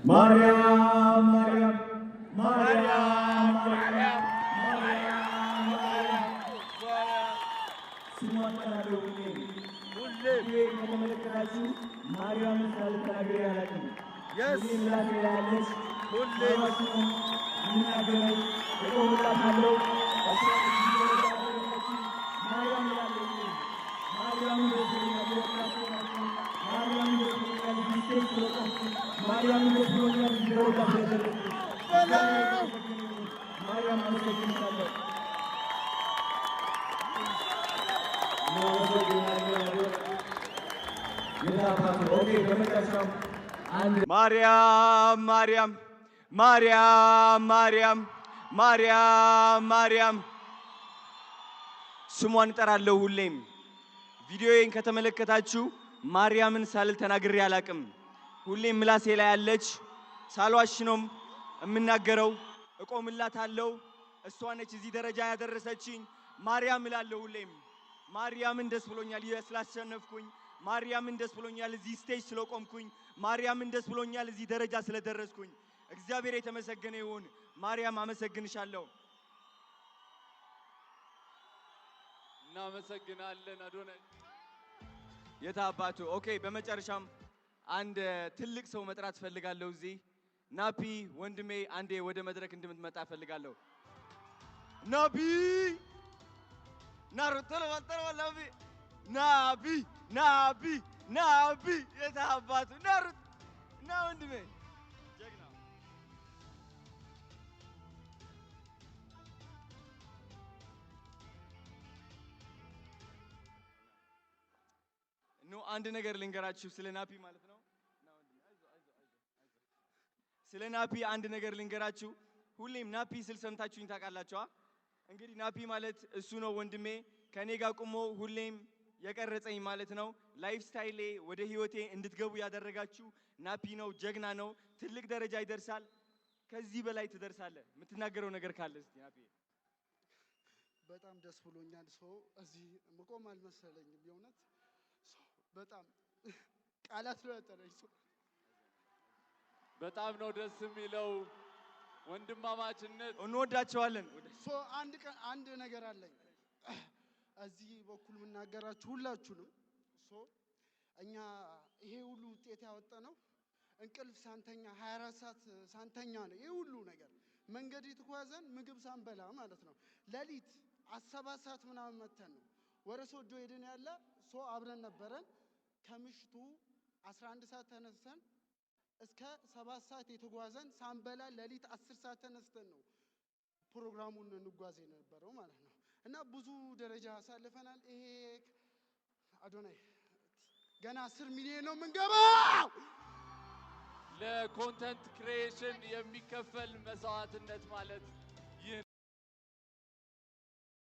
ማርያም ማርያም ማርያም ማርያም ማርያም ስሟን እጠራለሁ ሁሌም። ሁሌም ይሄ ከተመለከታችሁ ማርያምን ሳልተናግሬ አላውቅም። Yes. ሁሌም ምላሴ ላይ አለች። ሁሌም። ስሟን የምናገረው እቆምላታለሁ። እሷ እዚህ ደረጃ ያደረሰችኝ ማርያም እላለሁ ሁሌም። ማርያምን ደስ ብሎኛል ስለቆምኩኝ፣ ማርያምን ደስ ብሎኛል እዚህ stage ስለቆምኩኝ፣ ማርያምን ደስ ብሎኛል እዚህ ደረጃ ስለደረስኩኝ። እግዚአብሔር የተመሰገነ ይሁን። ማርያም አመሰግንሻለሁ። እናመሰግናለን። የታባቱ okay። በመጨረሻም አንድ ማርያም ማርያም ማርያም ማርያም ማርያም ማርያም ስሟን እጠራለሁ ሁሌም። ቪዲዮዬን ከተመለከታችሁ ማርያምን ሳልል ተናግሬ አላቅም። ሁሌም ምላሴ ላይ ያለች፣ ሳልዋሽ ነው የምናገረው። እቆምላታለሁ። እሷ ነች እዚህ ደረጃ ያደረሰችኝ። ማርያም እላለሁ ሁሌም። ማርያምን ደስ ብሎኛል ስላሸነፍኩኝ። ማርያምን ደስ ብሎኛል እዚህ stage ስለቆምኩኝ። ማርያምን ደስ ብሎኛል እዚህ ደረጃ ስለደረስኩኝ። እግዚአብሔር የተመሰገነ ይሁን። ማርያም አመሰግንሻለሁ። እናመሰግናለን አዶናይ። የታባቱ okay። በመጨረሻም አንድ ትልቅ ሰው መጥራት ፈልጋለሁ። እዚህ ናፒ ወንድሜ አንዴ ወደ መድረክ እንድትመጣ ፈልጋለሁ። ናፒ ናሩ ቶሎ በል ቶሎ በል ናፒ ናፒ ናፒ ናፒ የታባቱ ናሩ ና ወንድሜ ጀግና። ኑ አንድ ነገር ልንገራችሁ ስለ ናፒ ማለት ነው። ስለ ናፒ አንድ ነገር ልንገራችሁ። ሁሌም ናፒ ስል ሰምታችሁኝ ታውቃላችኋ። እንግዲህ ናፒ ማለት እሱ ነው ወንድሜ፣ ከኔ ጋር ቆሞ ሁሌም የቀረጸኝ ማለት ነው። Lifestyle ኤ ወደ ህይወቴ እንድትገቡ ያደረጋችሁ ናፒ ነው። ጀግና ነው። ትልቅ ደረጃ ይደርሳል። ከዚህ በላይ ትደርሳለህ። የምትናገረው ነገር ካለ እስቲ ናፒ። በጣም ደስ ብሎኛል። ሰው እዚህ መቆም አልመሰለኝም። የእውነት ሰው በጣም ቃላት ነው ያጠረኝ። ሰው በጣም ነው ደስ የሚለው ወንድማማችነት። እንወዳቸዋለን። So አንድ ቀን አንድ ነገር አለኝ እዚህ በኩል የምናገራችሁ ሁላችሁንም። So እኛ ይሄ ሁሉ ውጤት ያወጣነው እንቅልፍ ሳንተኛ 24 ሰዓት ሳንተኛ ነው። ይሄ ሁሉ ነገር መንገድ የተጓዘን ምግብ ሳንበላ ማለት ነው። ሌሊት 7 ሰዓት ምናምን መተን ነው ወደ ሶዶ ሄድን ያለ so አብረን ነበረን። ከምሽቱ 11 ሰዓት ተነስተን እስከ 7 ሰዓት የተጓዘን ሳንበላ ሌሊት 10 ሰዓት ተነስተን ነው ፕሮግራሙን እንጓዝ የነበረው ማለት ነው። እና ብዙ ደረጃ አሳልፈናል። ይሄ አዶናይ ገና 10 ሚሊዮን ነው የምንገባው። ለ content creation የሚከፈል መስዋዕትነት ማለት